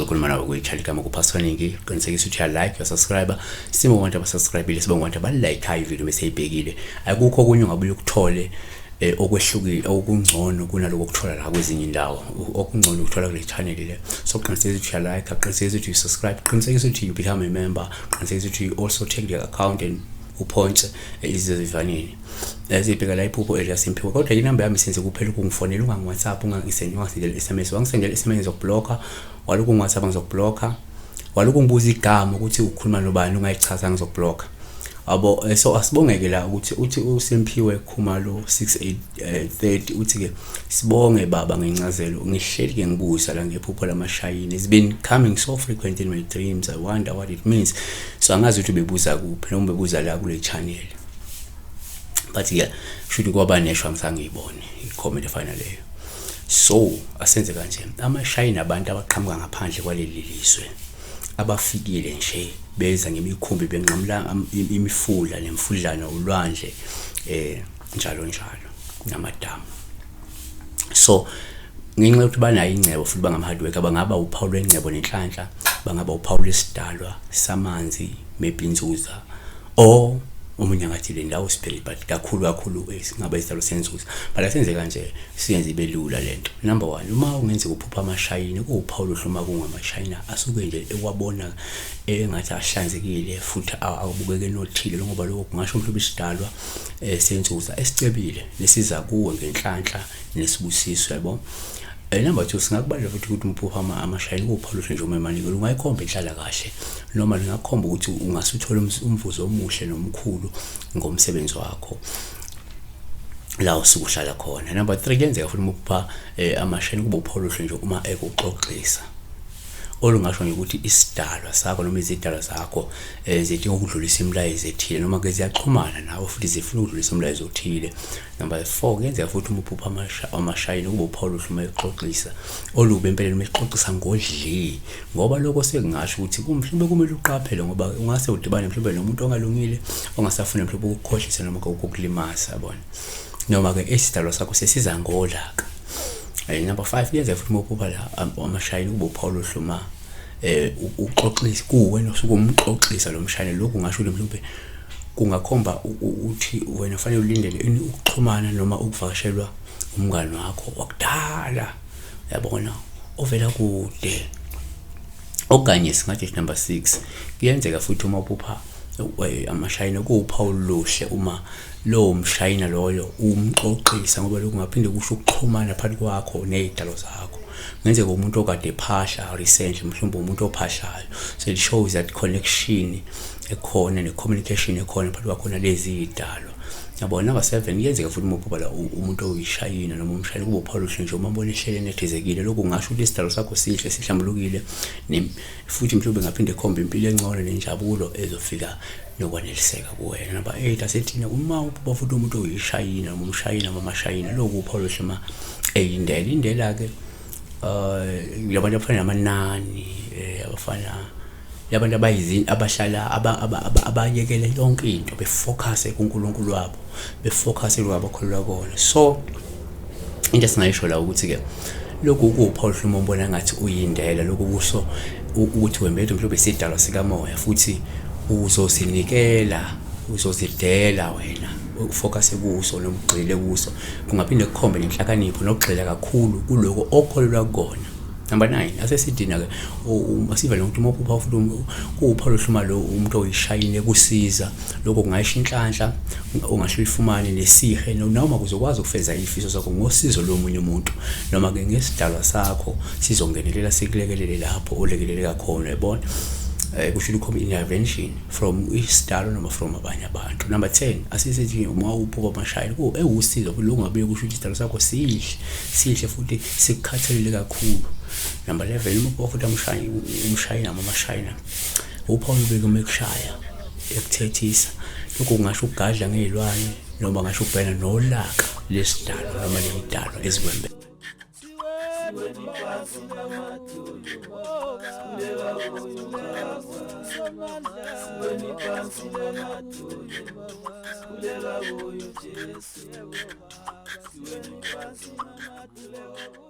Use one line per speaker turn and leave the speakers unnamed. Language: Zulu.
Ozokhuluma nawe kwi-channel igama kuPastor Ningi. Qinisekisa ukuthi uya-like, uyasubscribe. Sibonga abantu abasubscribile, sibonga abantu abalike ivideo beseyibhekile. Akukho okunye ongabuye ukuthole okwehlukile, okungcono kunaloko okuthola la kwezinye indawo. Okungcono ukuthola kule channel le. So qinisekisa ukuthi uya-like, qinisekisa ukuthi you subscribe, qinisekisa ukuthi you become a member, qinisekisa ukuthi you also take the account and uphonse izivanini ezibheka la iphupho eliyaSimphiwe. Kodwa inamba yami senze kuphela ukungifonela, ungangi-WhatsApp, ungangisendela, ungangisendela SMS. Wangisendela SMS, ngizokubhlokha. Walokhu ungi-WhatsApp, ngizokubhlokha. Walokhu ungibuza igama ukuthi ukhuluma nobani, ungayichaza, ngizokubhlokha, yabo. So asibongeke la ukuthi uthi uSimphiwe Khumalo 6830, uthi ke, "Sibonge baba ngencazelo. Ngihleli ke ngibuza la ngephupho lamashayini. It's been coming so frequent in my dreams. I wonder what it means." So angazi ukuthi bebuza kuphi noma bebuza la kule channel, but ke shuthi kwaba neshwa ngisangiyibone i-comment efana leyo. So asenze kanje: amashayini abantu abaqhamuka ngaphandle kwaleli lizwe, abafikile nje beza ngemikhumbi, benqamula imifula nemfudlana, ulwandle, njalo njalo, namadamu. So ngenxa yokuthi banayo ingcebo futhi bangama-hard worker, bangaba uphawu lwengcebo nenhlanhla, bangaba uphawu lwesidalwa samanzi, maybe inzuza, or omunye angathi le ndawo spirit, but kakhulu kakhulu singaba isidalwa senzuza. But asenze kanje, siyenze ibe lula lento. Number one, uma ungenzeka uphupha amashayini, kuwuphawu oluhle uma kungamashayina asuke nje ewabona engathi ahlanzekile futhi abukeke enothile, ngoba lokho kungasho mhlawumbe isidalwa senzuza esicebile nesiza kuwe ngenhlanhla nesibusiso, yabo. Number two, singakubalula futhi ukuthi umphupha amashayini kuwuphawu oluhle nje uma emanikelo, ungayikhomba inhlala kahle noma lingakhomba ukuthi ungase uthole umvuzo omuhle nomkhulu ngomsebenzi wakho la usuke uhlala khona. Number three, kuyenzeka futhi uma uphupha amashayini, kube uphawu oluhle nje uma ekuxoxisa, olungasho nje ukuthi isidalwa sakho noma izidalwa zakho zidinga ukudlulisa imilayezo ethile noma ke ziyaxhumana nawe futhi zifuna ukudlulisa umlayezo othile. Number four, kuyenzeka futhi uma uphupha amashayini, kube uphawu oluhle uma exoxisa olubi empeleni, uma exoxisa ngodli, ngoba lokho sekungasho ukuthi mhlawumbe kumele uqaphele, ngoba ungase udibane mhlawumbe nomuntu ongalungile ongasafuna mhlawumbe ukukukhohlisa noma ukukulimaza, yabona, noma-ke isidalwa sakho sesiza ngolaka. Number five, kuyenzeka futhi uma uphupha la amashayini, kube uphawu oluhle uma uxoxisa kuwena osuke umxoxisa lo mshayeli. Lokhu kungasho ukuthi mhlawumbe kungakhomba ukuthi wena kufanele ulindele ini, ukuxhumana noma ukuvakashelwa umngani wakho wakudala, yabona, ovela kude. Okanye singathi number six, kuyenzeka futhi uma uphupha amashayina, kuwuphawu oluhle uma lowo mshayina loyo umxoxisa, ngoba lokhu kungaphinde kusho ukuxhumana phakathi kwakho ney'dalo zakho. Kungenzeka umuntu okade ephahla recently, mhlawumbe umuntu ophahlayo. So it shows that connection ekhona ne-communication ekhona phakathi kwakho nalezi y'dalwa, yabona. Number seven, kuyenzeka futhi uma uphupha la umuntu oyishayina noma umshayeli, kube uphawu oluhle nje uma ubona ehlele enethezekile. Lokhu kungasho ukuthi isidalo sakho sihle, sihlambulukile, futhi mhlawumbe ngaphinde khomba impilo engcono nenjabulo ezofika nokwaneliseka kuwena. Number eight, asethina uma uphupha futhi umuntu oyishayina noma umshayina noma amashayina, lokhu uphawu oluhle uma eyindela. Indela-ke labantu abafana namanani, abafana labantu abayizi abahlala abayekele yonke into, befocus kuNkulunkulu wabo, befocus kuloko abakholelwa kona. So into esingayisho la ukuthi-ke lokhu kuwuphawu oluhle uma ubona ngathi uyindela. Lokhu kusho ukuthi wembethe mhlawumbe isidalwa sikamoya futhi uzosinikela, uzozidela wena, ufocus kuso noma ugxile kuso. Kungaphinde kukhombe nenhlakanipho nokugxila kakhulu kuloko okholelwa kukona. Number nine, asesidina-ke asivele ngokuthi uma uphupha futhi kuwuphawu oluhle uma lo umuntu oyishayine kusiza, lokho kungayisho inhlanhla ongahle uyifumane nesihe, noma kuzokwazi ukufeza iy'fiso zakho ngosizo lomunye umuntu, noma-ke ngesidalwa sakho sizongenelela sikulekelele lapho olekeleleka khona, yabona. Kusho ukuthi intervention from isidalwa noma from abanye abantu. Number 10, asisithi uma uphupha amashayini ku ewusizo, lokhu ngabe kusho ukuthi isidalwa sakho sihle, sihle futhi sikukhathalele kakhulu. Number 11, uma uphupha futhi umshayina noma amashayina, uphawu lubeke uma ekushaya, ekuthethisa, lokhu kungasho ukugadla ngey'lwane noma ngasho ukubhekana nolaka lesidalwa noma ley'dalwa ezikwembe.
Siweni phansi namadolo, sikhuleka kuyo Jesu. Siweni phansi namadolo.